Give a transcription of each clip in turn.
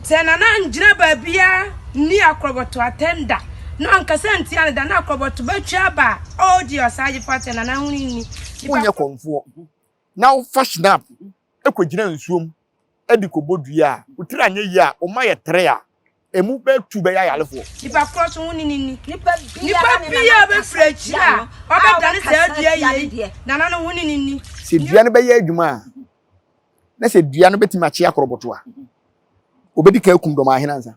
Sɛ Nana angyina baabiara nni akorɔbɔto atɛn da na ɔnkasa ntia no da na akorɔbɔto bɛtwa aba a, oh dear Ɔsagyefo atɛn Nana ho nni. Nipa Wonyɛ kɔmfoɔ na wofa Schnapp kɔgyina nsuom de kɔbɔ dua a, wo tiri anyɛ yie a, wo mma yɛ tere a, ɛmu bɛtu bɛyɛ ayarefoɔ. Nipa korɔ so ho nni ne ni. Nipa biara a ɔbɛfiri akyiri a ɔbɛdane saa dua yei, Nana no ho nni ne ni. Sɛ dua no bɛyɛ adwuma a, na sɛ dua no bɛtumi akye akorɔbɔto a, obɛdi kan akum dɔmahene ansa.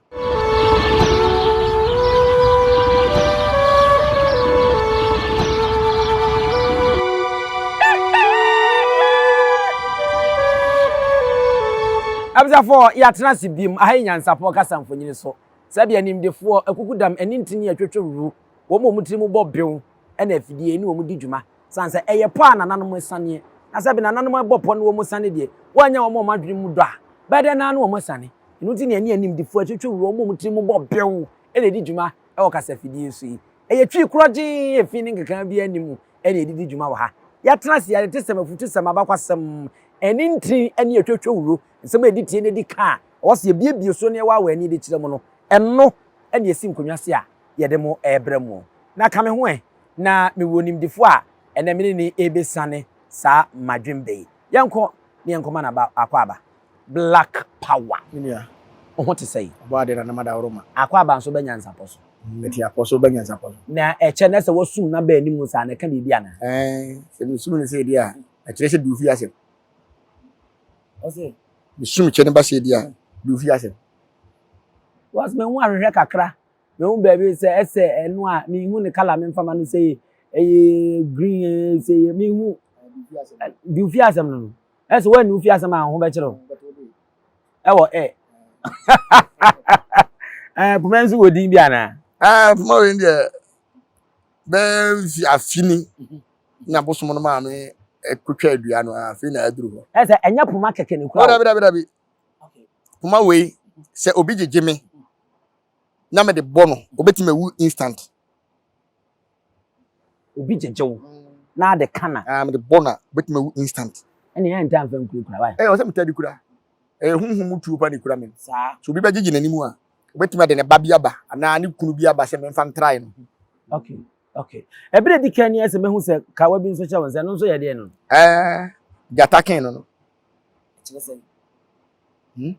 Abusuafoɔ, yɛatena ase biom. Aha yɛ Nyansapoɔ kasa mfonini so. Sɛdeɛ animdefoɔ, akukudam, ani ntini a ɛtwetwe wuru, wɔn a wɔn tiri mu bɔ bew na afidie ne wɔn di dwuma. Sane sɛ ɛyɛ pɔ a nananom asianeɛ, na sɛbe nananom bɔ pɔ ne wɔn asiane deɛ, wɔannya wɔn a wɔn adwene mu dɔ a, bɛyɛ dɛn ara na wɔn asiane? Ɛno nti na yɛne animdefoɔ atwitwi wura wɔn a wɔn tiri mu bɔ bew na ɛdi dwuma wɔ kasafidie so yi. Ɛyɛ Twi korɔgyee a efi ne nkekaa biara nni mu na yɛde di dwuma wɔ ha. Yɛatena ase, atetesɛm, afutusɛm, abakwasɛm, ɛne ntini ne atwatwawuro, nsɛm a yɛde tie na ɛdi ka a ɛwɔ sɛ yɛbuebue so na yɛwaawa ani de kyerɛ mu no, ɛno na yɛsi nkonnwa se a yɛde mo rebrɛ mo. Na ka me ho ɛ, na mewɔ onimdefo a ɛnnɛ me ne no rebesiane saa mmadwemba yi. Yɛnkɔ na yɛnkɔma no aba, akwaaba. Black power. Me nua. Wo ho te sɛn? Ɔbɔ ade na nam adaworoma. Akwaaba nso bɛ nyansapɔ so. Mete apɔ so bɛ nyansapɔ so. Na ɛkyɛ na sɛ wasum n'aba anim saa na ɛka biribi anaa? Ɛɛ, sɛ mesum no sei deɛ a, ɛkyerɛ sɛ duufi asɛm. Ɔse. Mesum kyɛ no ba sei deɛ a, duufi asɛm. Because mehu ahwehwɛ kakra. Mehu baabi sɛ ɛsɛ ɛno a mehu ne colour memfa ma no sɛ ɛyɛ green sɛ ɛyɛ mehu di ofie asɛm no no ɛsɛ wɔn ani ofie asɛm a ho bɛkyerɛ o ɛwɔ ɛ ɛɛ poma nso wɔ din bi anaa. Ɛɛ poma wei deɛ bɛɛ fi afi ni na bosom no maame ɛkotwa dua no afei na aduru hɔ. Ɛsɛ ɛnyɛ poma kɛkɛ ne kura o. Dabi dabi dabi poma wei sɛ obi gyegye me. na mede bɔ no obetumi awu instant. Obi gyegye wo na ade ka na. Ah mede bɔ no a obetumi awu instant. Ɛna yɛn ntaa nfa nkurakura wae. Ɛyɛ ɔsɛ metaa de kura. Ɛyɛ huhum mu tuo pa na ekura me. Saa. So obi bɛgyegye n'anim a obetumi ade ne ba bi aba anaa ne kunu bi aba sɛ memfa ntrae no. Okay okay. Ɛbere di kan ni ɛsɛ mehu sɛ kawa bi nso hyɛ wo nsa ɛno nso yɛ deɛ no. Ɛɛ gyata ken no no. Ɛkyerɛ sɛ. Hmm?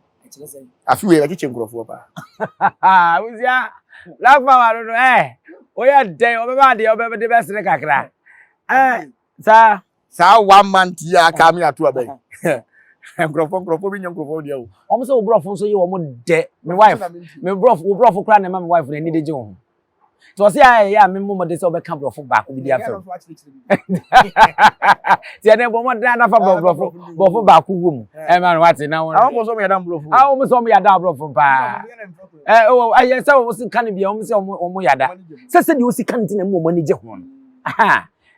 Afi wei bɛkyekyɛ nkurɔfoɔ paa. Abusua, Black Power no no ɛ woyɛ dɛn ɔbɛba adeɛ ɔbɛde bɛsere kakra. Ɛ saa. Saa one month yi a aka me ato abɛn. Nkurɔfoɔ nkurɔfoɔ bi nyɛ nkurɔfoɔ deɛ o. Wɔn sɛ wo borɔfo nso yɛ wɔn dɛ. Me wife, me borɔfo, wo borɔfo koraa na ɛma me wife n'ani de gye wo ho. Nti ɔsɛ a ɛyɛ a memmɔ mmɔden sɛ wobɛka borɔfo baako bi de afam. Nti ɛnɛ bɔ mmɔden anafa borɔfo borɔfo baako wɔ mu. Ɛma no wate na wɔn. Àwọn sɛ wɔn yɛ dan borɔfo. Àwọn wɔn sɛ wɔn yɛ dan borɔfo paa. Ɛ ɛ ɛyɛ sɛ wɔn si ka no bia wɔn sɛ wɔn wɔn yɛ da. Sɛ sɛ deɛ wɔsi ka no ti na mu wɔn ani gye ho no.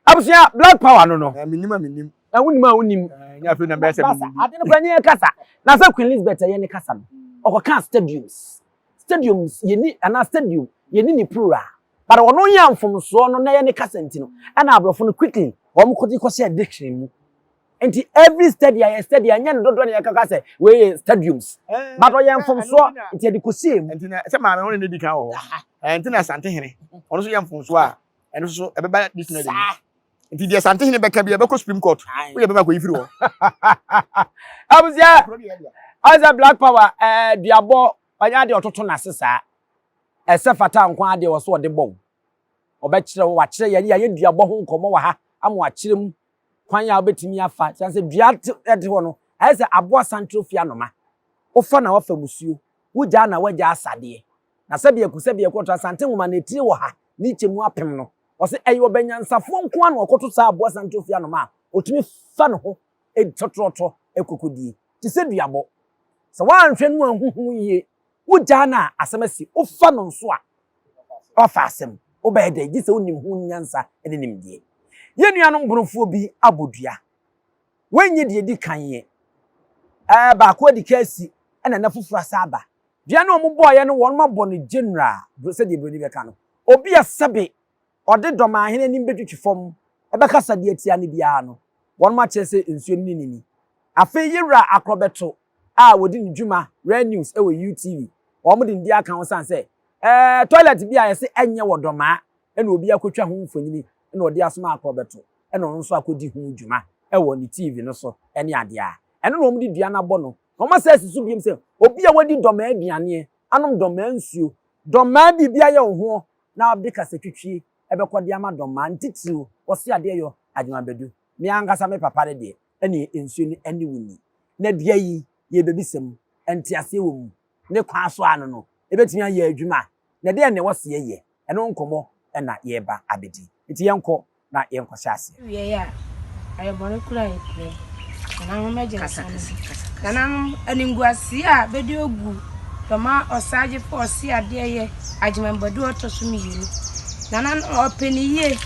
Abusua black power no no. Menim a menim. Na wonim a wonim. Nyɛ afei na mbɛyɛ sɛ menim. Ade no kora nyɛ kasa. Na sɛ Queen Elizabeth ɛyɛ ne kasa no. Ɔkɔka stadiums. Stadiums yɛni anaa stadium yɛni ne plural but ɔno yɛ mfomsoɔ no na ɛyɛ ne kasa nti no ɛna aborɔfo no quickly wɔn kɔde kɔhyɛ dictionary mu nti every study a yɛ study a nyɛ no dodoɔ na yɛkaka sɛ wei yɛ stadiums but ɔyɛ mfomsoɔ nti yɛde kɔsie mu. Nti na sɛ maame ho ne ne di kan wɔ hɔ nti na Asantehene ɔno nso yɛ mfomsoɔ a ɛno nso ɛbɛba dictionary mu. Nti deɛ Santehene bɛka bi ɛbɛkɔ Supreme Court. Woyɛ bɛma akɔyi firi hɔ. Abusua, ɔsɛ Black Power ɛɛ eh, duabɔ ɔnyɛ adeɛ ɔtoto n'ase saa. Ɛsɛ fata nko adeɛ wɔ so ɔde bɔ wo. Ɔbɛkyerɛ wo, wakyerɛ yɛn yɛayɛ duabɔ ho nkɔmmɔ wɔ ha ama wakyerɛ mu kwan a wobɛtumi afa. Kyerɛ sɛ dua te hɔ no, ayɛ sɛ aboa santoro fi anoma. Wofa na wafa musuo, wogyaa na wagya asadeɛ. Na sɛdeɛ ku sɛdeɛ kɔtɔ Asante nwoma na etire wɔ ha ne kyɛmu apem no, ɔse ɛyɛ ɔbɛnyansafoɔ nko ara na ɔkɔto saa aboa santrofie anoma a ɔtumi fa ne ho tɔtrɔtɔ kɔkɔdie te sɛ duabɔ. Sɛ woanhwɛ no anhu ho yie, wogyaa no a asɛm asi, wofa no nso a wafa asɛm, wobɛyɛ dɛn gye sɛ wonim ho nyansa ne nimdeɛ. Yɛn nuanom Bonofoɔ bi abɔ dua, wei nyɛ deɛ ɛdi kan yɛ, ɛɛ baako adi kan asi ɛna na foforɔ asa aba. Dua no a wɔbɔeɛ no wɔn abɔ no general sɛdeɛ buroni bɛka no. Obi a sɛbe ɔde dɔmahene anim bɛtwitwi fam bɛkasa de atia no biara no, wɔn akyerɛ sɛ nsuo no ne no ni. Afei yɛn wura Akorɔbɛto a wɔdi ne dwuma Rare News wɔ UTV. Wɔn de ne di aka ho san sɛ ɛɛ toilet bi a yɛse ɛnyɛ wɔ Dɔmaa ɛna obi akɔtwa ho mfonini ɛna ɔde asoma akɔ bɛto ɛna ɔno nso akɔdi ho dwuma ɛwɔ ne TV no so ɛne adeɛ a ɛno na wɔn de dua no abɔ no. Na wɔn asɛ asi so biem sɛ obi a wadi Dɔmaa aduaneɛ, anom Dɔmaa nsuo, Dɔmaa biribi ayɛ wo ho na ɔde kasatwitwie ɛbɛkɔ de ama Dɔmaa ntitiriw wɔse adeɛ yɔ Agyeman Badu. Me ankasa me papa no deɛ ɛne nsuo no ɛne wo ni. Na dua yi yɛbɛbisa mu, nteaseɛ wɔ mu, ne kwan so ano no ɛbɛtumi ayɛ adwuma na deɛ na ɛwɔ se yɛyɛ ɛno nkɔmmɔ ɛna yɛreba abɛdi. Nti yɛnkɔ na yɛnkɔhyɛ aseɛ. Wie a ayɛ bɔne kora a yɛpirɛ nananom agya nsa no nananom animguaseɛ a bɛde ogu Dɔma ɔsagyefo ɔse adeɛ yɛ Agyeman Badu ɔtɔ so mmienu. Nananom ɔpɛ ne yie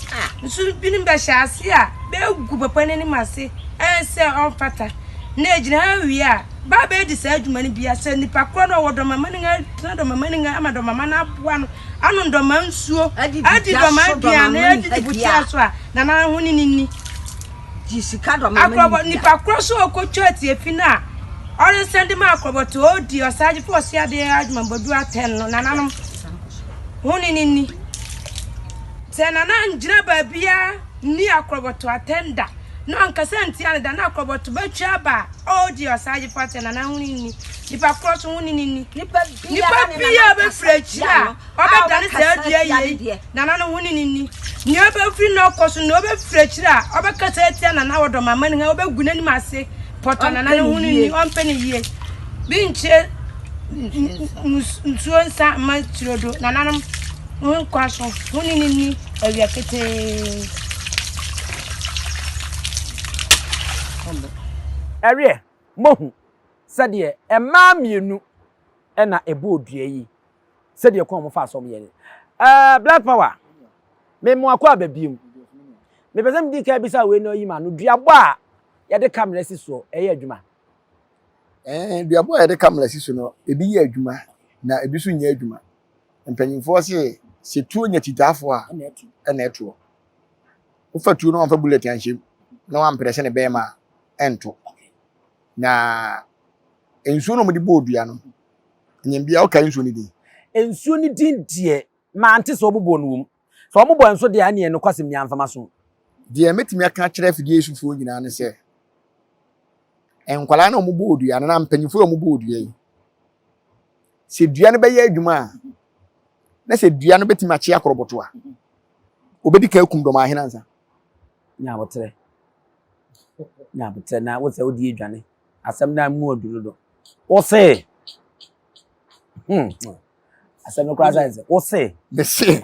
nso binom bɛhyɛ ase a bɛgu papa n'anim ase ɛn sɛ ɔmfata na egyina ha wie a baa bɛdi saa adwuma no bia sɛ nipa korɔ no ɔwɔ dɔmama no tena dɔmama no ama dɔmama no aboa no anom dɔma nsuo adi dɔma aduane adidi bukyia so a nana ho ne ne ni akorɔbɔ nipa korɔ so ɔkɔtwa atiefi no a ɔresɛn de ma akorɔbɔ to ɔdi ɔsagyefo ɔse adeɛ Agyeman Badu atɛn no nananom ho ne ne ni. Sɛ nana ngyina baabia nni akorɔbɔto atɛn da na ɔnkasa ntia no da na akorɔbɔto bɛtwa aba a ɔdi ɔsagyefo atɛn nana ho ne ni. Nipa korɔ so ho ne ne ni. Nipa biara bɛfiri akyiri a ɔbɛdane saa dua yei nana no ho ne ne ni. Nea ɔbɛfiri na ɔkɔ so nea ɔbɛfiri akyiri a ɔbɛkasa atia nana wɔ dɔmama no ha ɔbɛgu n'anim ase pɔtɔ nana no ho ne ni ɔmpɛ ne yie. Bi nkyɛ nsuo nsa mma turo do nananom ho nkwa so ho ne ne ni awia ketee. Ɛreɛ mohu sɛdeɛ mmaa mmienu ɛna ɛbɔɔ dua yi sɛdeɛ kɔn mo fa so yɛ no. Black Power, me mo akɔ aba biem. Mepɛ sɛ medi kan bisa wei na ɔyi ma no duabɔ a yɛde camera si soɔ ɛyɛ adwuma. Duabɔ a yɛde camera si so no, ebi yɛ adwuma na ebi nso nyɛ adwuma. Mpanyinfoɔ se sɛ tuo nya kyitaafoɔ a ɛna ɛtoɔ. Wofa tuo no wamfa bullet anhyɛ mu na wampere sɛ ne bɛrima a ɛnto. Na nsuo no a wɔde bɔɔ dua no, nyɛ bia wokae nsuo no din. Nsuo no din deɛ mante sɛ wɔbobɔ no wɔ mu. Sɛ wɔbobɔ nso deɛ ɛneɛ nokwasɛm ni amfa m'aso. Deɛ mɛtumi aka akyerɛ afidie sufoɔ nyinaa ne sɛ nkwadaa no a wɔbɔɔ dua no na mpanyinfoɔ a wɔbɔɔ dua yi, sɛ dua no bɛyɛ adwuma a na sɛ dua no bɛtumi akye akorɔbɔto a obɛdi kan akum dɔm ahene ansa. Nyabotrɛ nyabotrɛ na wosɛ wodi adwane asɛm na mu adu dodo. Wose asɛm no koraa sɛ wose. Mese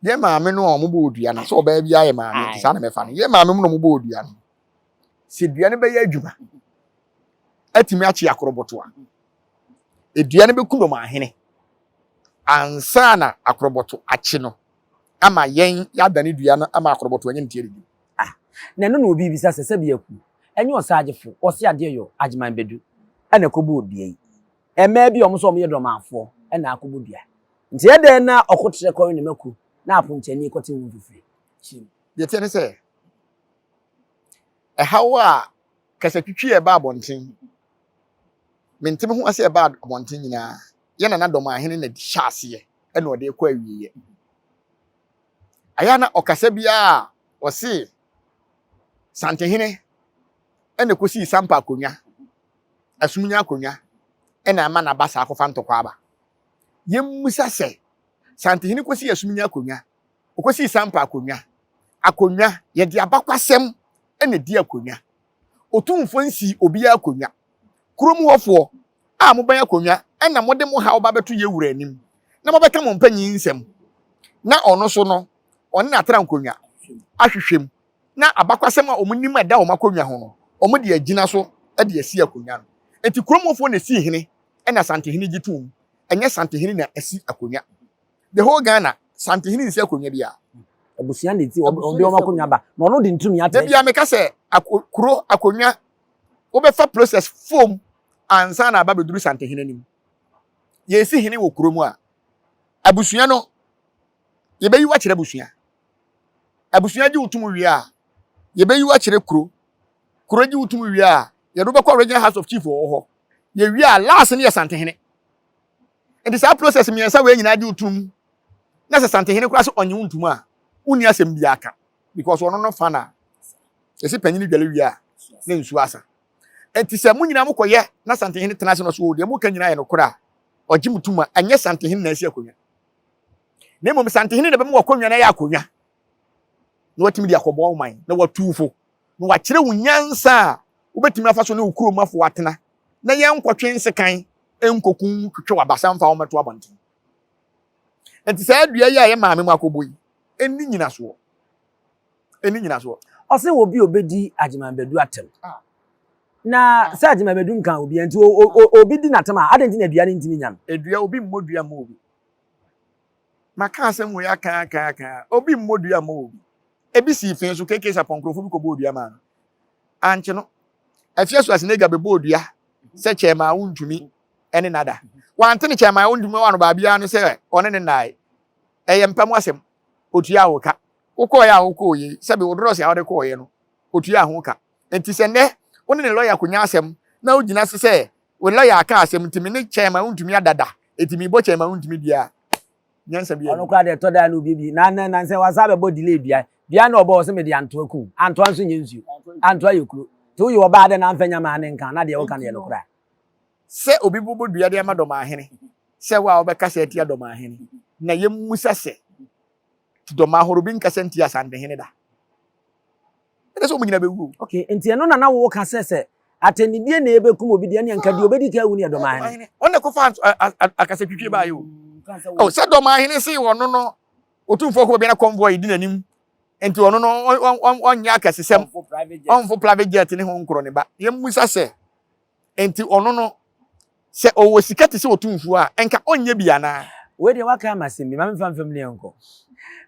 yɛ maame no a wɔbɔɔ dua no sɛ ɔbaa bi ayɛ maame nti saa na mɛfa no yɛ maame mu na wɔbɔɔ dua no sɛ dua no bɛyɛ adwuma atumi akye akorɔbɔto a edua no bɛku dɔm ahene ansa na akorɔbɔto akye no ama yɛn yɛadane dua no ama akorɔbɔto anya ne ti adidi. Ah, na ɛno na obi bisa sɛ sɛbi aku ɛnyɛ ɔsagyefo ɔse adeɛ yɔ Agyeman Badu ɛna ɛkɔbɔɔ dua yi. Mmaa bi a wɔn nso wɔyɛ dɔmaafoɔ ɛna akɔbɔ dua. Nti ɛdɛn na ɔkotrɛ kɔre ne mako na aponkyɛni kɔte ho mfifire. Deɛ teɛ ne sɛ ɛhaw a kasatwitwi a ɛba abɔnten mente me ho ase ɛba abɔnten nyinaa yɛ nana dɔm ahene na hyɛ aseɛ ɛna ɔde kɔ awieɛ. Ayɛ na ɔkasa biara ɔse Santehene ɛna kɔsii Sampa akonnwa Asumunya akonnwa ɛna ama n'aba saa akɔfa ntɔkwa aba. Yɛmmusa sɛ Santehene kɔsii Asumunya akonnwa ɔkɔsii Sampa akonnwa akonnwa yɛde abakwasɛm ɛna di akonnwa. Otumfoɔ nsii obiara akonnwa. Kurom hɔfoɔ a mobɛn akonnwa ɛna mode mo haw ba bɛto yɛ wura anim na mobɛka mo mpanyin nsɛm na ɔno so no ɔne n'atra nkonnwa ahwehwɛ mu na abakwasɛm a wɔn nim a ɛda wɔn akonnwa ho no wɔn de agyina so de asi akonnwa no. Nti kurom hɔfoɔ na esi hene ɛna Santehene gye tom, ɛnyɛ Santehene na asi akonnwa. The whole Ghana Santehene nsi akonnwa biara. Abusua na eti ɔde wɔn akonnwa ba na ɔno de ntumi atɛ. Dabi a meka sɛ kuro akonnwa wobɛfa process fom ansa na aba bɛduru Santehene anim. Yɛsi hene wɔ kuro mu a abusua no yɛbɛyi wakyerɛ abusua. Abusua gye wo tom wie a yɛbɛyi wakyerɛ kuro. Kuro gye wo tom wie a Yɛde wobɛkɔ Regional House of Chief wɔ hɔ. Yɛwie a, last no yɛ Santehene. Nti saa process mmiɛnsa wei nyinaa gye wo tom na sɛ Santehene koraa sɛ ɔnye wo ntom a, wonni asɛm biara ka because ɔno no fa na yɛsi panyin dwale wie a na nsuo asa. Nti sɛ mo nyinaa mokɔyɛ na Santehene tena ase na ɔso deɛ moka nyinaa yɛ nokorɛ a, ɔgye mo tom a, ɛnyɛ Santehene na asi akonnwa. Na mmom Santehene na ɛbɛma wakonnwa no ayɛ akonnwa na watumi de akɔbɔ wo man na watu fo na wakyerɛ wo nyansa a wobɛtumi afa so ne wo kuromafo atena na yɛnkɔtwe nsekan nkoku twetwe w'abasa mfa wo mmɛto abɔnten. Nti saa dua yi a yɛ maame mu akɔbɔ yi, ɛnni nyinasoɔ. Ɛnni nyinasoɔ. Ɔse obi a obedi Agyeman Badu atɛm. Ah. Na sɛ Agyeman Badu nka obi nti obi di n'atɛm a, adɛn nti na dua no ntumi nya no? Edua, obi mmɔ dua mma obi. Maka asɛm wei aka aka aka. Obi mmɔ dua mma obi. Ebi sii fee so, KK Sarpong nkurɔfoɔ bi kɔbɔɔ dua maa no. Ankye no, Afia Schwarzenegger bɛbɔɔ dua sɛ kyɛɛmaa wontumi ne nada. Wante ne kyɛɛmaa wontumi wɔ ano baabiara no sɛ ɔne ne nnae. Ɛyɛ mpa mu asɛm. Otuaa wo ka. Wokɔɔeɛ a wokɔɔ yei, sɛbe wo drɔs a wode kɔɔeɛ no, otuaa ho ka. Enti sɛ nnɛ wo ne ne lɔya kɔnya asɛm na wogyina so sɛ wo lɔya aka asɛm nti me ne kyɛɛmaa wontumi ada da, enti mebɔ kyɛɛmaa wontumi dua a, nyansa bi Ɔno koraa deɛ ɛtɔ da a na obiebie na na na sɛ wasan bɛbɔ delay dua dua na ɔbɔ ɔsɛ mede antoa kum antoa nso nyɛ nsuo antoa yɛ kuro nti woyɛ ɔbaa dɛ na amfa nyama ne nka na deɛ woka no yɛ nokorɛ a. Sɛ obi bɛbɔ dua de ama dɔmahene sɛ wo a wobɛkasa atia dɔmahene na yɛmmusa sɛ dɔmahoro bi nkasa ntia asantehene da. Ɛne sɛ wɔn nyinaa bɛwu o. Okay, nti ɛno na na woka sɛ sɛ atɛnnidie na ɛbɛkum obi deɛ ɛneɛ nka deɛ ɔbɛdi kan awu no yɛ dɔmahene. Ɔno na ɛkɔfa akasatwitwie baeɛ o. Oh, sɛ dɔmahene se ɔno no otumfoɔ kɔ baabi na convoy di n'anim nti ɔno no ɔnyɛ akɛsesɛm ɔmfo private jet ne ho nkorɔ ne ba. Yɛmmusa sɛ nti ɔno no sɛ ɔwɔ sika te sɛ otumfoɔ a nka ɔnyɛ bi anaa? Wei deɛ waka ama asɛm bi, ma memfa mfam ne yɛnkɔ.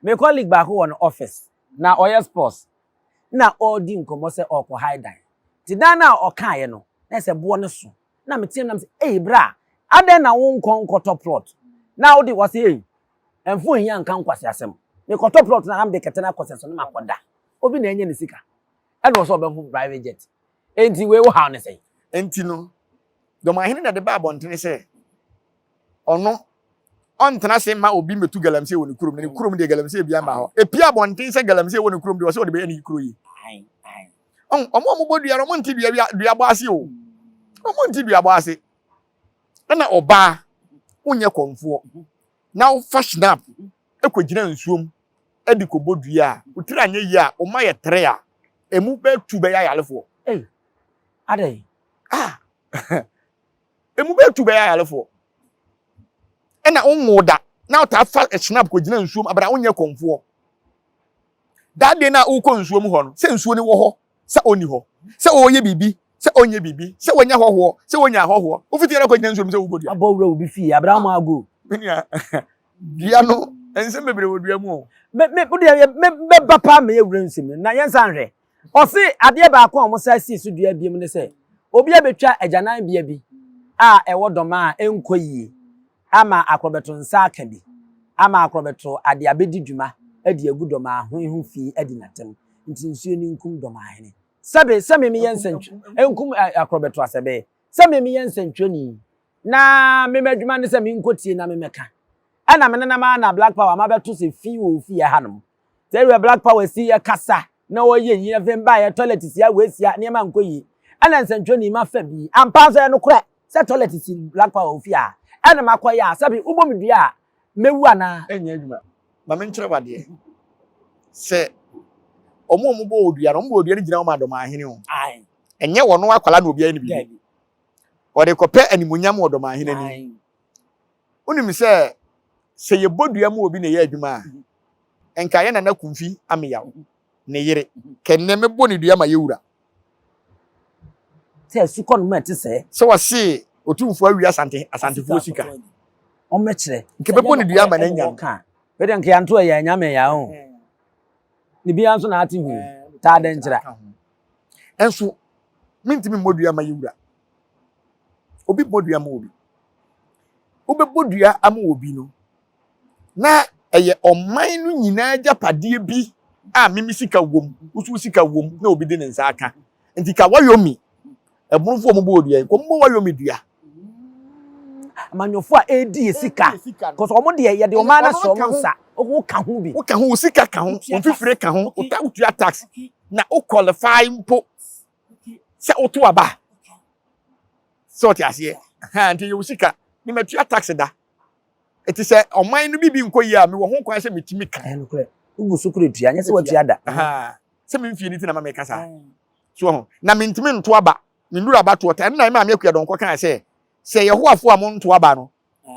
Me colleague baako wɔ no office na ɔyɛ sports na ɔredi nkɔmmɔ sɛ ɔrekɔ high dan. Nti dan no a ɔkaeɛ no, na ɛsɛ boɔ no so. Na meteam na mesɛ, ei bra, adɛn na wonkɔ nkɔtɔ plot? Na wode, ɔse ei, ɛmfa ohia nka nkwaseasɛm. Mekɔtɔ plot no a na mede kɛtɛ no akɔsɛ so na makɔda. Obi na anya ne sika. Ɛna ɔsɛ ɔbɛfo private jet. Enti wei wo haw ne sɛn? Enti no, Dɔmahene na ɛde baa abɔntene sɛ ɔno ɔntena ase mma obi mmɛtu galamsey wɔ ne kurom, na ne kurom deɛ galamsey biara mma hɔ. Epie abɔnten sɛ galamsey wɔ ne kurom deɛ ɔsɛ ɔde bɛyɛ ne kuro yi. Ɔn, wɔn a wɔbɔ dua no, wɔn nte dua duabɔ ase o. Wɔn nte duabɔ ase. Ɛna ɔbaa, wonyɛ kɔmfoɔ, na wofa snap kɔgyina nsuom de kɔbɔ dua a, wo tiri anyɛ yie a, wo mma yɛ tere a, emu bɛtu bɛyɛ ayarefoɔ. Ei, adɛn? Ah, emu bɛtu bɛyɛ ayarefoɔ. Ɛna wonwoo da, na wotaa fa snap kɔgyina nsuom abere a wonyɛ kɔmfoɔ. That day na wokɔ nsuo mu hɔ no, sɛ nsuo no wɔ hɔ, sɛ ɔnni hɔ, sɛ ɔreyɛ biribi, sɛ ɔnyɛ biribi, sɛ wanya hɔhoɔ, sɛ wɔnya ahɔhoɔ, wofiti ara kɔgyina nsuo mu sɛ wobɔ dua. Abɔ wura obi fie, abere ama ago. Me nua, dua no, nsɛm bebree wɔ dua mu o. Me me wo deɛ me bɛba paa mɛyɛ wura nsɛm no na yɛn nsa nhwɛ. Ɔse adeɛ baako a wɔn san sii so dua biom ne sɛ obi abɛtwa agyananbea bi a ɛwɔ dɔma a ɛnkɔ yie ama akorɔbɛto nsa aka bi ama akorɔbɛto ade abɛdi dwuma de agu dɔma ho ho fi adi n'atam nti nsuo no nkum dɔmahene. Sɛbe sɛ me meyɛ nsɛntwerɛ nkum akorɔbɛto asɛbe sɛ me meyɛ nsɛntwerɛni na me m'adwuma ne sɛ menkɔtie na memɛka ɛna menenam ara na Black Power mabɛto sɛ fi wɔ ofie hanom Sɛ ewura Black Power si yɛ kasa na ɔyɛ yi afei mba yɛ toilet si a wei si a nneɛma nkɔ yie ɛna nsɛntwerɛni ma fa bi ampa nso ɛyɛ nokorɛ sɛ toilet si Black Power ofie a ɛna makɔ yɛ a sɛbi wobɔ me dua a mɛwu anaa. Ɛnyɛ adwuma. Ma menkyerɛ wo adeɛ. Sɛ wɔn a wɔbɔ wɔ dua no, wɔbɔ dua no gyina hɔ ma Dɔmahene o. Ɛnyɛ wɔn akwadaa na obi ayɛ no biribi. Wɔde kɔpɛ animuonyam wɔ Dɔmahene anim. Wonim sɛ sɛ yɛbɔ dua ma obi na ɛyɛ adwuma a, nka yɛ Nana Kumfi Ameyaw, ne yere, kɛ nnɛ mɛbɔ ne dua ma yɛ wura. Sɛ asukɔ no ma ɛte sɛɛ. Sɛ wɔse Otumfoɔ awie Asante Asantefoɔ sika. Ɔmmɛkyerɛ. Nka bɛbɔ ne dua ama no anya no. Wei deɛ nka yɛanto ɛyɛ anyame ya o. Ne biara nso na ate hu. Taa dɛn nkyerɛ. Ɛnso mentumi mmɔ dua ma yɛ wura. Obi bɔ dua ma obi. Wobɛbɔ dua ama obi no, na ɛyɛ ɔman no nyinaa agyapadeɛ bi a meme sika wom, woso sika wom na obi de ne nsa aka. Nti ka wayomi. Ɛbonofo a wɔbɔ dua yi, nkɔmmɔ wayɔ me dua. Amanyɔfo a ɛredi yɛ sika. Kɔsɔ wɔn deɛ yɛde ɔman no ahyɛ wɔn nsa. Woka ho bi. Woka ho, wo sika ka ho, wo mfifire ka ho, wotua tax na wo qualify mpo sɛ woto aba. Sɛ ɔte aseɛ. Nti yɛ wo sika. Ne matua tax da. Ɛti sɛ ɔman no bibi nkɔ yie a mewɔ ho kwan sɛ metumi ka. Ɛyɛ nokorɛ. Wogu so koro tua, nyɛ sɛ watua da. Sɛ me mfie no ti na ma meka saa. So ho. Na mentumi nto aba. Mennuru abatoɔ ta. Ɛno na ɛmaa me Akua Donkor kaa sɛ, sɛ Yehowafoɔ a monto aba no,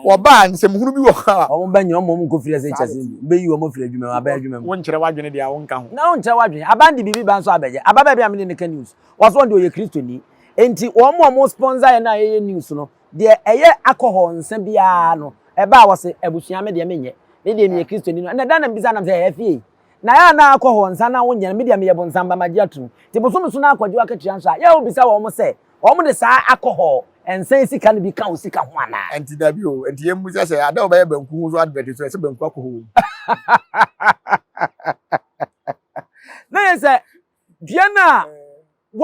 wɔba a nsɛmhunu bi wɔ hɔ a. Wɔn bɛnyɛ wɔn mmom nkɔ firi ase kyɛ sɛ bi. Bɛyi wɔn afiri adwuma mu, aban adwuma mu. Wonkyerɛ w'adwene deɛ a wonka ho. Na wonkyerɛ w'adwene. Aban de biribi ba nso a bɛgye. Aba baabi a me ne no ka news. Wɔse wɔn deɛ ɔyɛ Kristoni. Enti wɔn a wɔn sponsor yɛn a yɛyɛ news no, Deɛ ɛyɛ alcohol nsa biara no, ɛba a wɔse, abusua me deɛ menyɛ, me deɛ meyɛ Kristoni no, ɛnna da na mebisa nam sɛ, ɛɛ fie yi, na ɛyɛ a na alcohol nsa na wonyɛ no, me deɛ meyɛ bonsam ba magye atum. Nti bosome so na akɔgye w'akatua nso a, yɛ a wobisa wɔn sɛ, wɔn de saa alcohol nsa yi sika no bi ka wo sika ho anaa? Ɛnti dabi o, ɛnti yɛmmisa sɛ, ada a wobɛyɛ banku ho so advert nso, ɛsɛ banku alcohol wɔ mu? Na yɛ sɛ, dua no a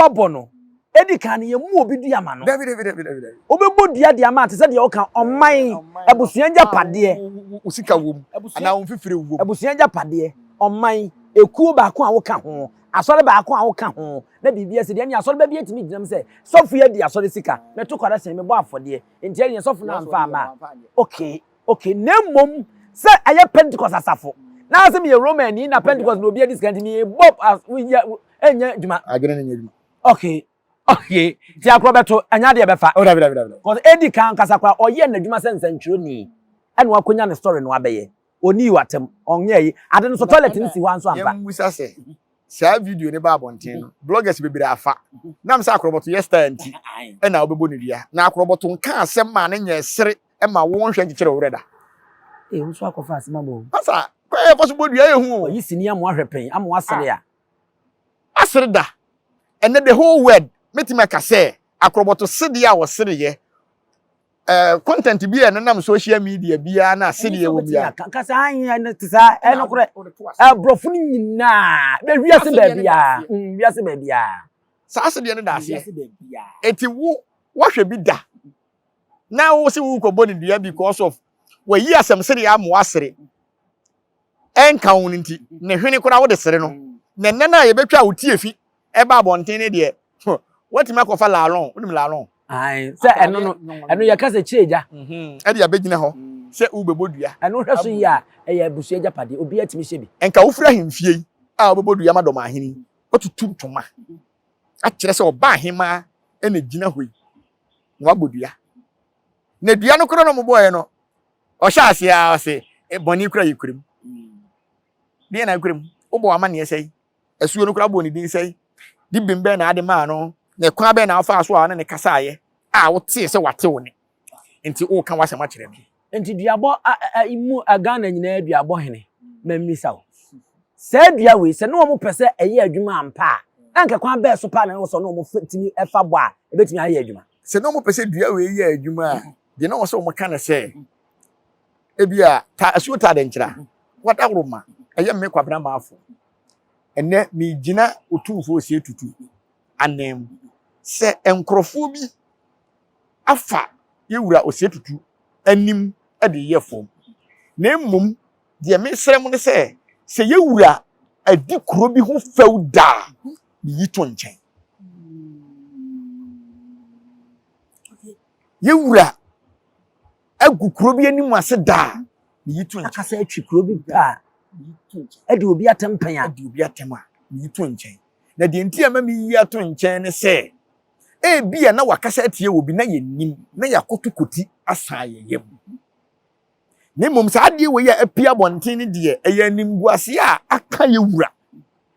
wɔabɔ no, edi kan no, yɛmmu obi dua ma no. Dabi, dabi, dabi, dabi, dabi. Wobɛbɔ dua de ama te sɛ deɛ woka ɔman, abusua agyapadeɛ. Wo sika wom, anaa wo mfifire wom. Abusua agyapadeɛ, ɔman, ekuo baako a woka ho, asɔre baako a woka ho, na biribi asi deɛ, ɛnneɛ asɔre ba bi atumi gyina mu sɛ, sɔfo yi adi asɔre sika, meto kwarɛsen, mebɔ afɔdeɛ, enti ɛnneɛ sɔfo no amfa amma a, okay. Okay, na mmom sɛ ɛyɛ Pentecost asafo na sɛ meyɛ Romani na Pentecost na obi adi sika nti mebɔ ɛnyɛ adwuma. Adwene no nyɛ adwuma. Okay, okay, ti akorɔ bɛto ɛnyɛ adeɛ bɛfa. Oh, dabi dabi dabi. Cause edi kan kasa koraa ɔyɛ n'adwuma sɛ nsɛntwerɛni ɛna wakonya ne story no abɛyɛ. Ɔnii w'atam, ɔnyɛ yi. Ade no so toilet no si hɔ nso ampa. Yɛmmisa sɛ saa video no ba abɔnten no, bloggers bebree afa. Nam sɛ akorɔbɔto yɛ star nti ɛna wobɛbɔ no dua. Na akorɔbɔto nka asɛm maa no nyɛɛ sere ma wo nhwɛ nkyekyere wo werɛ da. Ee, wo nso akɔfa asɛm aba o. Masa, kwan a yɛfa so bɔ dua yɛ hu o. Wayi sini ama wahwɛ pɛn, ama wasere a. Asere da. Ɛnɛ the whole world, mɛtumi aka sɛ akorɔbɔto sedeɛ a wɔsereyɛ, eh, content bi a ɛnenam social media biara na sedeɛ wɔ biara. Kasa ayi ɛno te saa ɛno korɛ. Aborɔfo no nyinaa, bɛ wiase baabiara, wiase baabiara. Saa sedeɛ no da aseɛ. Eti wo, woahwɛ bi da. na wo se wokɔbɔ ne dua because of wayi asɛm sere ama wasere ɛnka wo no nti ne hwene koraa wode sere no na ɛnɛ no a yɛbɛtwa wo tie fi ɛba abɔnten ne deɛ watumi akɔfa laalɔn wonim laalɔn sɛ ɛno no ɛno yɛka sɛ kyerɛ gya mhm. ɛde abɛgyina hɔ sɛ wobɛbɔ dua ɛno hwɛ so yi a ɛyɛ abusua agyapadeɛ obi atumi hyɛ bi ɛnka wofiri ahemfie yi a wobɛbɔ dua ma dɔm ahene watutu ntoma akyerɛ sɛ ɔba ahemaa ɛna gyina hɔ yi na wabɔ dua. Na dua no koraa na wɔbɔeɛ no, ɔhyɛ aseɛ ara ɔse, e, bɔne kura yɛ kuram. Deɛ na kuram, wobɔ amanneɛ sɛe. Asuo no koraa bɔ ne din sɛe. De bem bɛn na ade maa no, na ɛkwan bɛn na wofaa so a ɔne ne kasaeɛ a wotee sɛ wate wo ne. Nti woka w'asɛm akyerɛ me. Nti duabɔ mu Ghana nyinaa duabɔ hene, mammisa wo. Saa dua wei, sɛ ne wɔn pɛ sɛ ɛyɛ adwuma ampa a, na anka kwan bɛn so paa na ɛwɔ sɛ ɔne wɔn tumi fa bɔ a ebetumi ayɛ adwuma? Sɛ na wɔpɛ sɛ dua wei yɛ adwuma a, deɛ na ɛwɔ sɛ wɔka ne sɛ, ebia ta asuo taa dɛnkyerɛ wadaworo ma ɛyɛ me Kwabena Maafo. Ɛnnɛ megyina Otumfoɔ Osei Tutu anan mu sɛ nkurɔfoɔ bi afa yɛwura Osei Tutu anim de reyɛ fam. Na mmom Deɛ mesrɛ mo ne sɛ, sɛ yɛn wura adi kuro bi ho fɛw da a, meyi to nkyɛn. Yɛn wura agu kuro bi anim ase da a, meyi to nkyɛn. Akasa atwi kuro bi pɛ a, ɛde obi atɛm pɛn a. Ɛde obi atɛm a, meyi to nkyɛn. Na deɛ nti a ma meyi ato nkyɛn ne sɛ, ebia na wakasa atia obi na yɛnnim, na yɛakoto koti asan yɛn yam. Na mmom saa adeɛ wei a apue abɔnten no deɛ, ɛyɛ animguaseɛ a aka yɛ wura.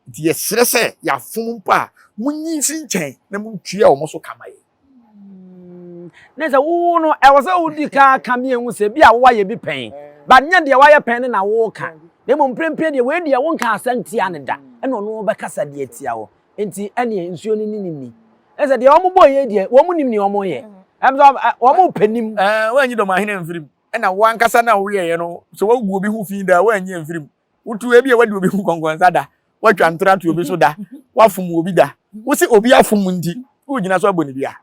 Nti yɛsrɛ sɛ yɛafom mpo a, monyi nsi nkyɛn na montua wɔn so ka ma yɛn. Ne sɛ wo no, ɛwɔ sɛ wodi kan ka mi ehu sɛ bi a woayɛ bi pɛn, but nyɛ deɛ woayɛ pɛn no na woka, na mmom mprempren deɛ wei deɛ wonka asɛm ntia no da, ɛna ɔno ɔbɛkasa de atia wo. Nti ɛneɛ nsuo no ne ne ni. Ɛsɛ deɛ wɔn bɔ yɛ deɛ wɔn nim nea wɔn yɛ. Ɛm sɛ wɔn pɛ nim. Ɛɛ wɔanyi dɔm ahene amfiri mu. Ɛna wo ankasa na woyɛeɛ no, sɛ woagu obi ho fi da a, woanyi amfiri mu. Wotu ebi a woadi obi ho nkɔnkɔnsa da, woatwa ntora ato obi so da, woafom obi da. Wose obi afom nti, woregyina so abɔ ne dua.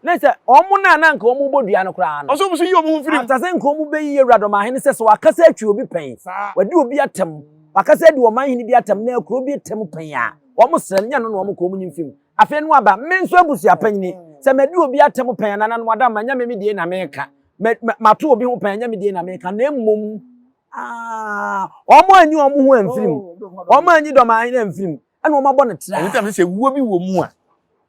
Na sɛ wɔn no a na anka wɔrebɔ dua no koraa no. Ɔsɛ wɔn nso yi wɔn ho firi mu. After sɛ nka wɔbɛyi Awura Dɔmahene sɛ sɛ wakasa atwi obi pɛn, wadi obi atɛm, wakasa adi ɔmanhene bi atɛm na kuro bi tɛm pɛn a, wɔn srɛ no, nyɛ no na wɔn kɔ wɔn nyi mfiri mu. Afei no aba, me nso abusua panyini, sɛ madi obi atɛm pɛn a, nananom adamma, nyɛ me me die na meka, mato obi ho pɛn a, nyɛ me die na meka, na mmom, ah, wɔn anyi wɔn ho amfiri mu, wɔn anyi Dɔmahene amfiri mu, ɛna wɔn abɔ no tra. Ɛno nti na sɛ wuo bi wɔ mu a.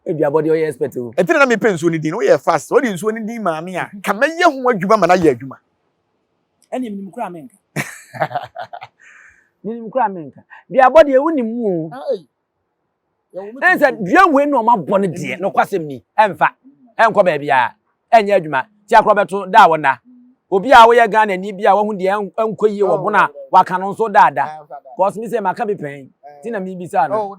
Aduabɔ deɛ ɔyɛ expert o. Ɛnti na na mepɛ nsuo no din no, woyɛ fast, wode nsuo no din maa me a, ka mɛyɛ ho adwuma ma no ayɛ adwuma. Ɛne menim koraa menka. Menim koraa menka. Duabɔ deɛ wonim mu o. Ɛne sɛ dua wei na ɔma bɔ no deɛ nokwasɛm ni ɛmfa ɛnkɔ baabiara ɛnyɛ adwuma ti akorɔ bɛto da a wɔna obi a woyɛ Ghana ni bi a wahu deɛ ɛnkɔ yie wɔ bono a waka no nso daada kɔs mi sɛ maka bi pɛn ti na mebisa no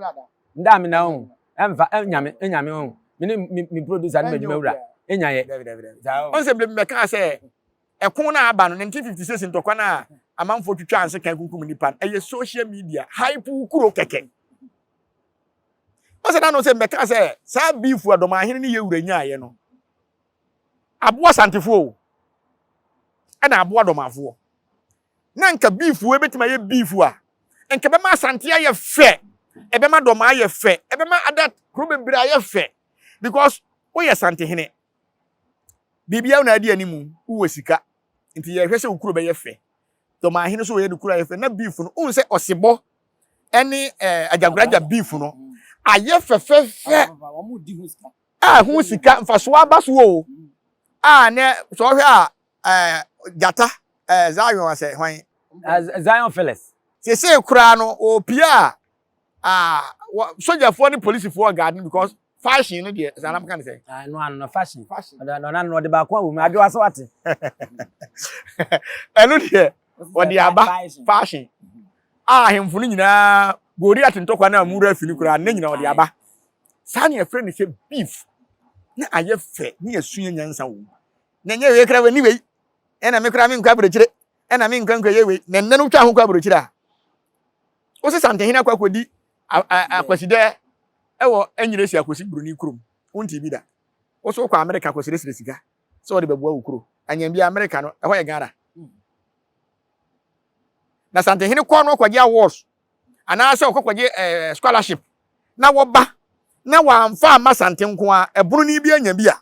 nda me na ho ɛmfa ɛnyame ɛnyame ho me ne me producer ne m'adwuma wura ɛnya yɛ. Ɔnsɛ bere bi mɛkaa sɛ ɛko no a aba no, 1956 ntɔkwa no a amanfoɔ twitwaa nsekan kunkum nnipa no, ɛyɛ social media hype kuro kɛkɛ. Ɔsɛ da no sɛ mbɛka sɛ saa beef a Dɔmahene ne Yewura nyaeɛ no, aboa Asantefoɔ o, ɛna aboa Dɔmafoɔ. Na nka beef wei bɛtumi ayɛ beef a, nka ɛbɛma Asante ayɛ fɛ, ɛbɛma Dɔma ayɛ fɛ, ɛbɛma ada kuro bebree ayɛ fɛ because woyɛ Santehene. Biribiara na adi anim, wowɔ sika, nti yɛhwɛ sɛ wo kuro bɛyɛ fɛ. Dɔmahene nso wɔyɛ ne kuro ayɛ fɛ. Na beef no, wohu sɛ ɔsebɔ ne eh, agyagoragya beef no ayɛ fɛfɛɛfɛ a ho sika mfasoɔ aba so o. A nɛ sɛ ɔhwɛ a eh, gyata eh, Zion asɛ hwan? Zion Phyllis. Sesei koraa no, ɔpie a Ah, wɔ sogyafoɔ ne polisifoɔ guard no because fashion no deɛ saa nam ka ne sɛ. Ah, no ano no fashion. Fashion. Ɔde ɔno ano ɔde baako awɔ mu adwo asɛ wate. Ɛno deɛ ɔde aba fashion. A ahemfo no nyinaa Goliath ntɔkwa no a mu wura fi no koraa ne nyinaa ɔde aba. Saa ne yɛfrɛ no sɛ beef. Na ayɛ fɛ ne yɛsua nyansa wɔ mu. Na ɛnyɛ wei koraa wani wei. Ɛna me koraa menkɔ aburokyire. Ɛna menkɔ nkɔyɛ wei. Na nnɛ no wotwa ho kɔ aburokyire a. Wose Santehene akɔ akɔdi akwasidɛ wɔ Enyiresi Akwasi Buroni kurom. Wontii bi da. Wo so wokɔ Amerika kɔsrɛsrɛ sika sɛ wɔde bɛboa wo kuro. Anyɛ bi Amerika no, ɛhɔ yɛ Ghana. Na Santehene kɔ no kɔgye awards anaasɛ ɔkɔ kɔgye eh, scholarship na wɔba na wɔamfa amma Sante nko a, ɛbononi bi anya bi a,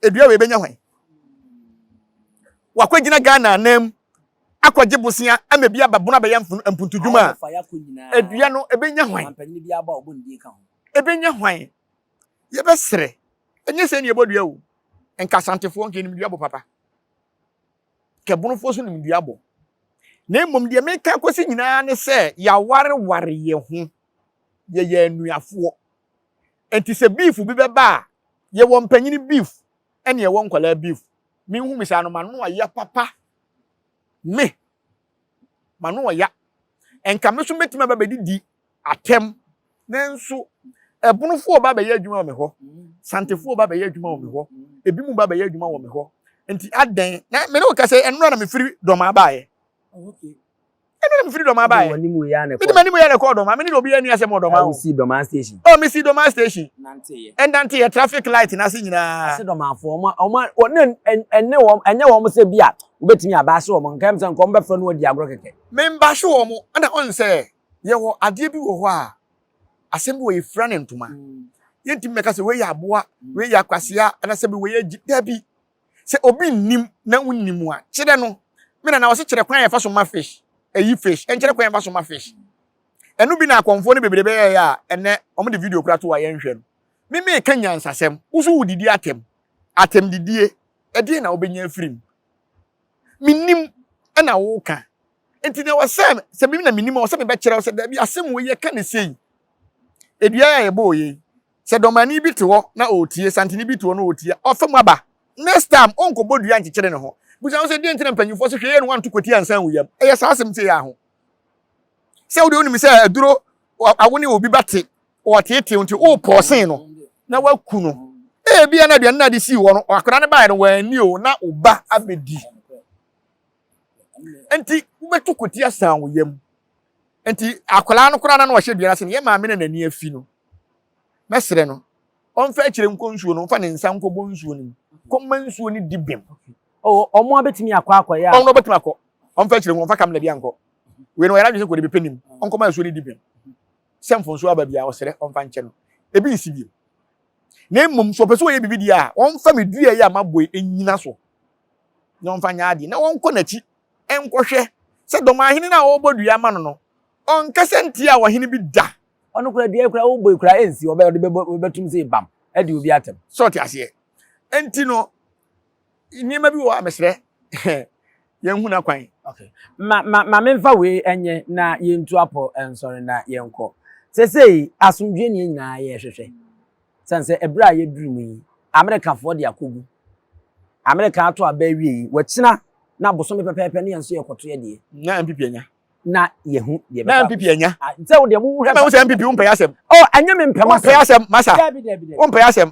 Edua wei bɛnya hwan? Wakɔgyina Ghana anan mu akɔgye bosea ama bi aba bono abɛyɛ mpuntudwuma a, edua no ɛbɛnya hwan? Ɛbɛnya hwan? Yɛbɛsrɛ, ɛnyɛ sɛ ne yɛbɔ dua o. Nka Asantefoɔ nka yɛnim dua bɔ papa. Nka Bonofoɔ nso nim dua bɔ. Na mmom deɛ meka akɔsi nyinaa ne sɛ yɛawareware yɛ ho. Yɛyɛ anuafoɔ. Enti sɛ beef bi bɛba a, yɛwɔ mpanyini beef ɛne yɛwɔ nkwadaa beef. Me hu me saa no m'ano ɔya papa. Me m'ano ɔya. Nka me so mɛtumi aba bɛdidi atɛm. Nanso ɛbonofoɔ ba bɛyɛ adwuma wɔ me hɔ. Santefoɔ ba bɛyɛ adwuma wɔ me hɔ. Ebi mu ba bɛyɛ adwuma wɔ me hɔ. Nti adɛn na me ne wo kasa ɛnora na mefiri dɔm abaeɛ. Oh, okay. Ɛno na mefiri Dɔmaa baeɛ. Mede m'anim yɛ na ɛkɔɔ Dɔmaa. Me ne deɛ obiara nni asɛm wɔ Dɔmaa o. Wosii Dɔmaa station? Oh, mesii Dɔmaa station. Ɛnanteeɛ traffic light no ase nyinaa. Ase Dɔmaafoɔ, wɔn wɔn wɔn ɛne wɔn ɛnyɛ wɔn sɛ bi a wobɛtumi aba ahye wɔn nka sɛ nka wɔn bɛfrɛ no wɔdi agorɔ kɛkɛ. Membahye wɔn, ɛna ɔn sɛ yɛwɔ adeɛ bi wɔ hɔ a asɛm bi wɔ yɛfira ne ntoma. Yɛntumi mmɛka sɛ wei yɛ aboa, wei yɛ akwasea, anaasɛ bi wei yɛ gyi, dabi. Sɛ obi nnim na wonnim a, kyerɛ no. Me nana ɔse kyerɛ kwan a yɛfa so ma fish, ɛyi fish, ɛnkyerɛ kwan a yɛfa so ma fish. Ɛno bi na akɔmfoɔ no bebree bɛyɛeɛ a ɛnɛ wɔn de video kora to a yɛnhwɛ no. Me meka nyansasɛm, wo so wodidi atɛm. Atɛmdidie, ɛdeɛn na wobɛnya afiri mu? Mennim ɛna woka. Nti na ɛwɔ sɛ, sɛ me na menim a, ɛwɔ sɛ mebɛkyerɛ wo sɛ daabi asɛm wei yɛka ne sei. Edua a yɛbɔɔ yei, Sɛ dɔmani bi te hɔ na ɔretie, santene bi te hɔ na ɔretie a, ɔfa mu aba. Next time, ɔnkɔbɔ dua nkyekyere ne ho. Bisa ho sɛ, deɛ nti na mpanyimfoɔ sɛ hwɛ yie na woanto kwati ansa anwu yam? Ɛyɛ saa asɛm sei ara ho. Sɛ wodeɛ wonim sɛ aduro awo ne obi ba te, ɔreteetew nti wopɔɔsen no na woaku no. Ebia na aduane no a de sii hɔ no, akwadaa no baeɛ no wanni o, na wo ba abɛdi. Nti wobɛto kwati asan wo yam. Nti akwadaa no koraa na na ɔhyɛ dua no ase no, yɛ maame na n'ani afi no. Mɛsrɛ no. Ɔmfa akyire nkɔ nsuo no, ɔmfa ne nsa nkɔbɔ nsuo no mu, kɔma nsuo no di bem. Oh, ɔmo abɛtumi akɔ akɔyɛ a. Ɔno ɔbɛtumi akɔ. Ɔmfa akyire nkɔ, ɔmfa kamla bi ankɔ. Wei no ɔyɛ n'adwene sɛ kɔde bɛpɛ nim. Ɔnkɔma nsuo no di bem. Sɛ mfomsoɔ aba biara, ɔsrɛ ɔmfa nkyɛ no. Ebi nsi bio. Na mmom sɛ ɔpɛ sɛ ɔyɛ biribi deɛ a, ɔmfa me dua yi a mabɔ yi nnyina so na ɔmfa nyɛ adeɛ na ɔnkɔ n'akyi nkɔhwɛ sɛ dɔmahene no a ɔrebɔ dua ama no no, ɔnkasa ntia ɔhene bi da. Ɔno koraa dua yi koraa wobɔ yi koraa ɛnsi ɔbɛ ɔde bɛbɔ bɛtum sɛ bam ɛde obi atɛm. Sɛ ɔte aseɛ. Nti no nneɛma bi wɔ hɔ a mesrɛ yɛnhu n'akwan. Okay. Ma ma ma memfa wei ɛnyɛ na yɛntu apɔ nsɔre na yɛnkɔ. Sesei asomdwoeɛ ne yɛn nyinaa yɛhwehwɛ. Sɛn sɛ ɛberɛ a yɛduru mu yi, Amerikafoɔ de akɔgu. Amerika ato aba awie yi, wakyina na bosome pɛpɛɛpɛ ne yɛn nso yɛkɔto yɛ deɛ. Na NPP anya. Na yɛhu deɛ Na NPP anya. Ah, sɛ wo deɛ mo hwɛ. Ɛma wo sɛ NPP wo mpɛ asɛm. Oh, ɛnyɛ me mpɛ masɛm. Wo mpɛ asɛm, masa. Dabi dabi dabi. Wo mpɛ asɛm.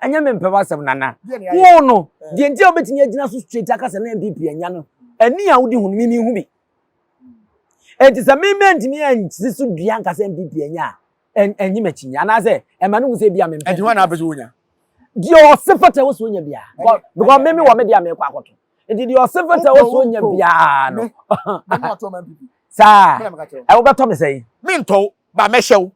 Ɛnyɛ me mpɛ wasɛm nana. Wo no, deɛ nti a wobɛtumi agyina so straight aka sɛ na NPP anya no, ani a wode hu no, mimi hu bi. Enti sɛ me mantumi ansi so dua nka sɛ NPP anya a, ɛnye m'akyinnye anaasɛ ɛma no hu sɛ ebia mempɛ. Ɛnti hwan na apɛ sɛ wonya? Deɛ ɔse fata wɔ so onya biara. Because me me wɔ me deɛ a mekɔ akɔto. Nti deɛ ɔse fata wɔ so onya biara no. Saa, ɛwobɛtɔ me sɛn? Mentɔ wo, ba mɛhyɛ wo.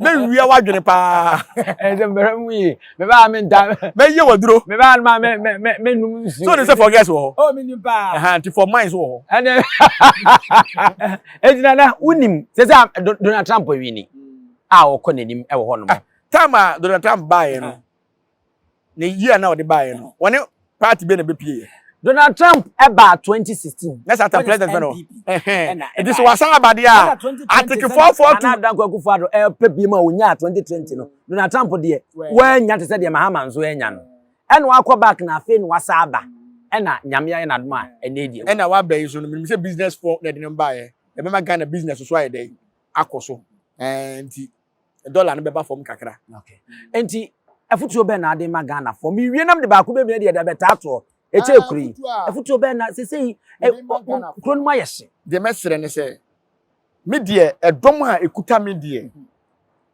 Mɛwia w'adwene paa. Ɛsɛ mbɛrɛ mu yie. Mɛbaa mi nta. Mɛyɛ w'aduro. Mɛbaa no ma mɛ mɛ mɛ mɛ num nsuo. So ne sɛ for girls wɔ hɔ. Oh mi nim paa. Ɛhan nti for mines wɔ hɔ. Ɛnɛ eti nana wunim sɛ sɛ Donald Trump awini a ɔkɔ n'anim ɛwɔ hɔ nom. Time a Donald Trump baeɛ no. Ne year na ɔde baeɛ no, wɔne party bɛ na bɛpie yɛ. Donald Trump ɛbaa 2016. Na saa time president bɛ no. Ɛhɛn. Nti sɛ wasan aba deɛ a, Article 442. Nana Dankwa Akufo-Addo ɛpɛ bi ma onyaa 2020 no, Donald Trump deɛ wannya te sɛ deɛ Mahama nso anya no. Ɛna wakɔ back na afei na wasa aba. Ɛna Nyame ayɛ n'adom a ɛnɛ deɛ. Ɛna waba yi so no, menim sɛ business foɔ na ɛde no baeɛ. Ɛbɛma Ghana business so ayɛ dɛn? Akɔ so. Ɛɛ nti. dollar no bɛba fam kakra. Okay. Nti afutuo bɛn na ade ma Ghanafoɔ? Mewie nam de baako bɛmia deɛ ɛde bɛtaa toɔ. Ɛkyɛ ah, kuro yi. Afutuo bɛn na sesei kuro no mu ayɛ hye. Deɛ mɛsrɛ ne sɛ me deɛ ɛdɔm a ɛkuta me deɛ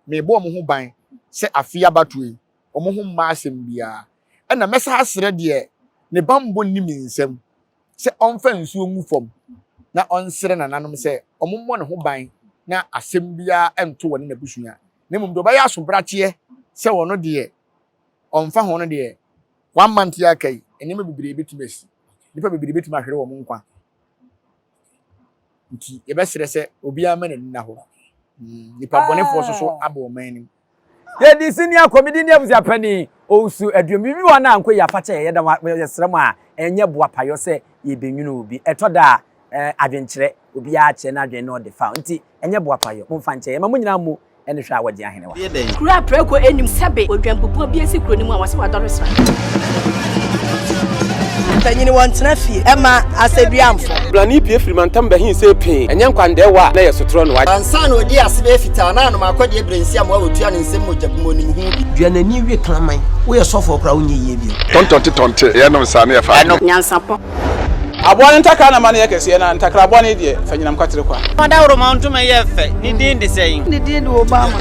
mebɔ wɔn ho ban sɛ afe abatoɔ yi wɔn ho mma asɛm biara. Ɛna mɛsa asrɛ deɛ ne bammɔ nni me nsam sɛ ɔmfa nsuo ngu fam na ɔnsrɛ nananom sɛ wɔmmɔ ne ho ban na asɛm biara nto wɔne n'abusua, na mmom deɛ ɔbɛyɛ asobrakyeɛ sɛ ɔno deɛ ɔmfa ho no deɛ, one month yi aka yi, nneɛma bebree bɛtumi asi. Nnipa bebree bɛtumi ahwere wɔn nkwa. Nti yɛbɛsrɛ sɛ obiara mma n'ani nna hɔ. Nnipa bɔnefoɔ nso so aba ɔman no mu. Yɛdi senior kɔmidi ne abusua panin Owusu Aduom. Biribi wɔ hɔ na ankɔ yie a fakyɛ yɛn. Yɛda mo yɛsrɛ mo a ɛnyɛ boapayɔ sɛ yɛbɛnwunu obi. Ɛtɔ da a adwenkyerɛ, obiara kyerɛ n'adwene na ɔde fa nti ɛnyɛ boapayɔ. Momfa nkyɛ yɛn. Ma mo nyinaa mmu ne hwɛ a wɔgye ahenewa. Kuro a prako nnim sɛbe odwanbubuo bi asi kuro no mu a wɔse wadɔre sra. Mpanyin wɔntena fie mma asɛduamfo. Blani pue firi mantam bɛhe see pee, ɛnyɛ nkwandɛɛwa a na ɛyɛ sotorɔ no wa. Ansa na ɔdii ase bɛyɛ fitaa na anom akɔdeɛ berɛ nsiamoa a ɔtua ne nsam mogya gu mu ɔnim ho bi. Dua n'ani we kraman. Woyɛ sɔfoɔ koraa wonyɛ yie bio. Tɔntɔnte tɔnte yɛnom saa ne yɛfa Ɛno. Nyansapɔ. Aboa no ntakra na ma no yɛ kɛseɛ, na ntakra bɔne deɛ, fa nyinam kwatere kwa. Ɔdawuroma ntoma yɛ fɛ, ne din de sɛn? Ne din de Obama.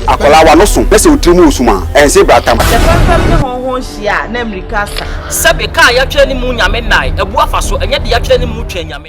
Akwadaa w'ano so na sɛ wo tiri mu resum a, ɛnse bratam. Sɛ fɛmfɛm ne hɔnhɔn hyia a, na mmirika asa. Sɛbe, ka a yɛatwerɛ ne mu Nyame nnae, abu afa so, ɛnyɛ deɛ yɛatwerɛ ne mu Twɛn Nyame.